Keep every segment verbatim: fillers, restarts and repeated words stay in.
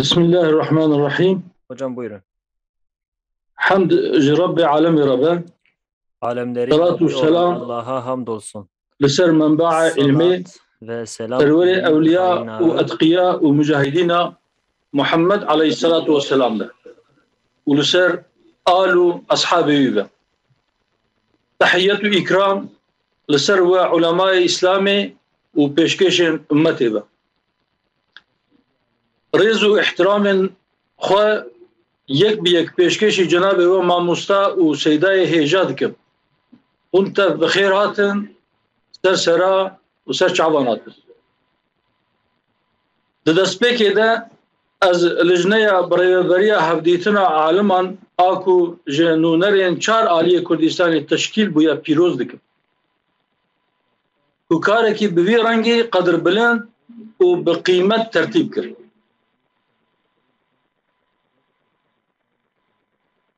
Bismillahirrahmanirrahim. Hocam, buyurun. Hamd ji Rabbê alemê re be. Alemlerin Salatu Rabbi olan selam Allah'a hamdolsun. Li ser menbaê ilmê, Salat ve selam serwerê ewliya û etqiya û mujahidîna Muhammed aleyhissalatu vesselam be. Û li ser al û eshabê wî be. Tehiyyet û îkram li ser we ulemayê Îslamê û pêşkêşên ummetê be. Rêz û îhtiramên xwe yek bi yek pêşkêşî cenabê we mamosta û seydayê hêja dikim. Hûn tev bi xêr hatin, ser sera û ser çavan hatin. Di destpêkê de ez lijneya birêveberiya hevdîtina aliman a ku ji nûnerên çar aliyê Kurdistanê teşkîl bûye pîroz dikim. Ku karekî bi vî rengî qedirbilind û bi qîmet tertîb kir.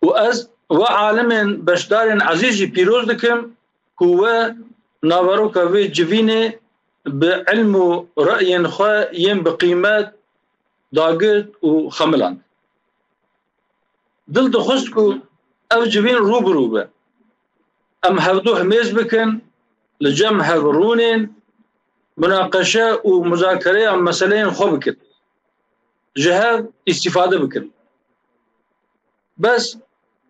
Û ez we alimên beşdarên ezîz jî pîroz dikim ku we naveroka vê civînê bi ilm û reyên xwe yên bi qîmet dagir û xemiland. Dil dixwest ku ev civîn rû bi rû be. Em hevdu himêz bikin, li cem hev rûnên, munaqeşe û muzakereya meseleyên xwe bikin. Ji hev îstîfade bikin. Bes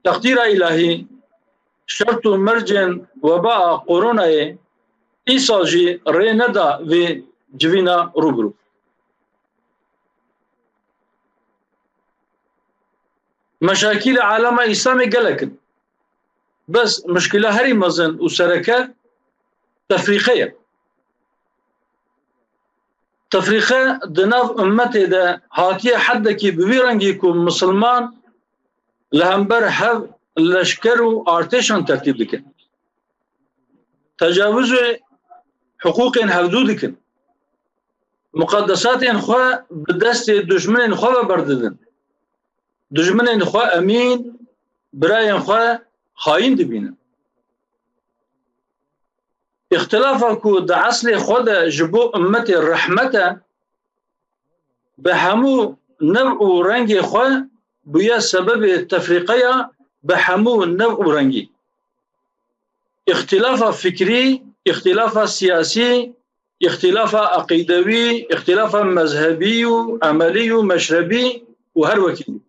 teqdîra îlahî, şert û mercên weba a koronayê îsal jî rê neda vê civîna rû bi rû. Meşakîlê alema Îslamê gelek in. Bes muşkila herî mezin û sereke tefrîqe ye. Tefrîqe di nav ummetê de hatiye heddekî bi vî rengî ku misilman li hember hev leşker û artêşan tertîb dikin. Tecawizê hiqûqên hevdû dikin. Muqedesatên xwe bi destê dijminên xwe ve berdidin. Dijminên xwe emîn, birayên xwe xayîn dibînin. Îxtilafa ku di eslê xwe de ji bo ummetê rehmet e, bi hemû nev û rengê xwe bûye sebebê tefrîqeya bi hemû nev û rengî. Îxtilafa fikrî, îxtilafa siyasî, îxtilafa eqîdewî, îxtilafa mezhebî û emelî û meşrebî û her wekî dî.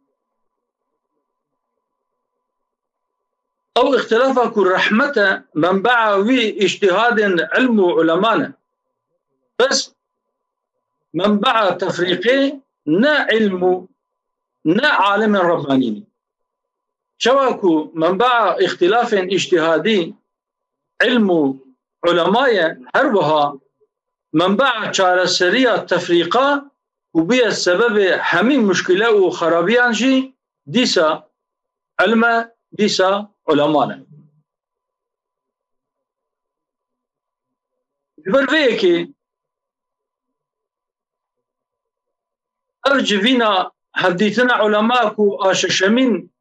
Ew îxtilafa ku rehmet e, menbea wî îctîhadên ilm û ulema ne. Bes menbea tefrîqê ne ilm û ne alimên Rebbanî ne. Çawa ku menbea îxtilafên îctîhadî ilm û ulema ye, her wiha menbea çareseriya tefrîqa ku bûye sebebê hemî muşkile û xerabiyan jî dîsa ilm e, dîsa ulema ne. Ji ber vê yekê ev civîna hevdîtina ulema ku a şeşemîn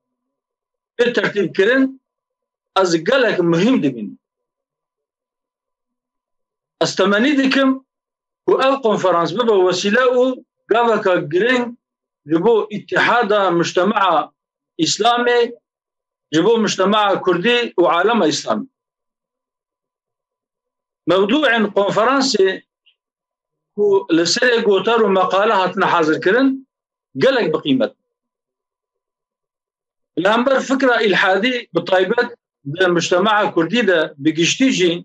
bê tertîb kirin, ez gelek muhîm dibînim. Ez temennî dikim ku ev konferans bibe wesîle û gaveka girîng ji bo îtihada mujtemea Îslamê, ji bo mujtemea Kurdî û alema Îslamê. Mewdûên konferansê ku li serê gotar û meqale hatine hazirkirin gelek bi qîmet. Li hember fikra îlhadî bi taybet di mujtemea Kurdî de, bi giştî jî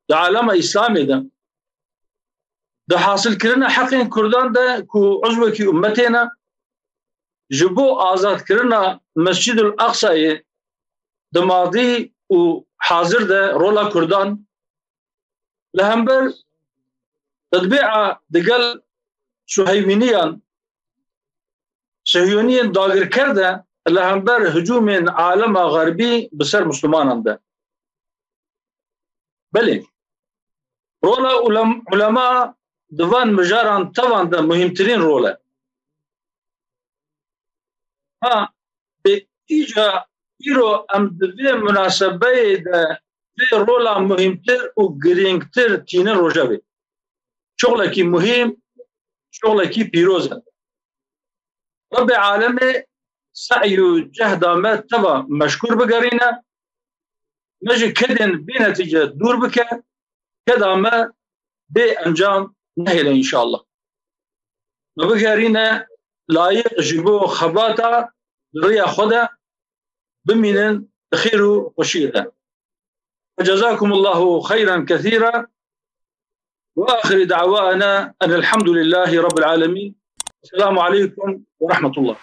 di alema Îslamê de, di hasilkirina heqên Kurdan de ku uzwekî ummetê ne, ji bo azadkirina Mescîdul Aqsayê di madî û hazir de rola Kurdan li hember tedbîa digel Suheywîniyan, Sihiyoniyên dagirker de li hember hicûmên alema Xerbî bi ser Mislimanan de. Belê, rola ulem-, ulema di van mijaran tevan de muhîmtirîn rol e. Ha, bê îca îro em di vê munasebeyê de vê rola muhîmtir û girîngtir tînin rojevê. Şoxlekî muhîm, şoxlekî pîroz e. Rebê alemê se'y û cehda me teva meşkûr bigerîne, me ji kedên bênetîce dûr bike, keda me bê encam nehêle înşallah. Me bigerîne layiq ji bo xebata li rêya xwe de, bimînin bi xêr û xweşiyê de. Ve cezakumullahu xeyran kethîra. Ve axiru da'wana enel hamdulillahî rabbil alemîn. Esselamu aleykum ve rahmetullah.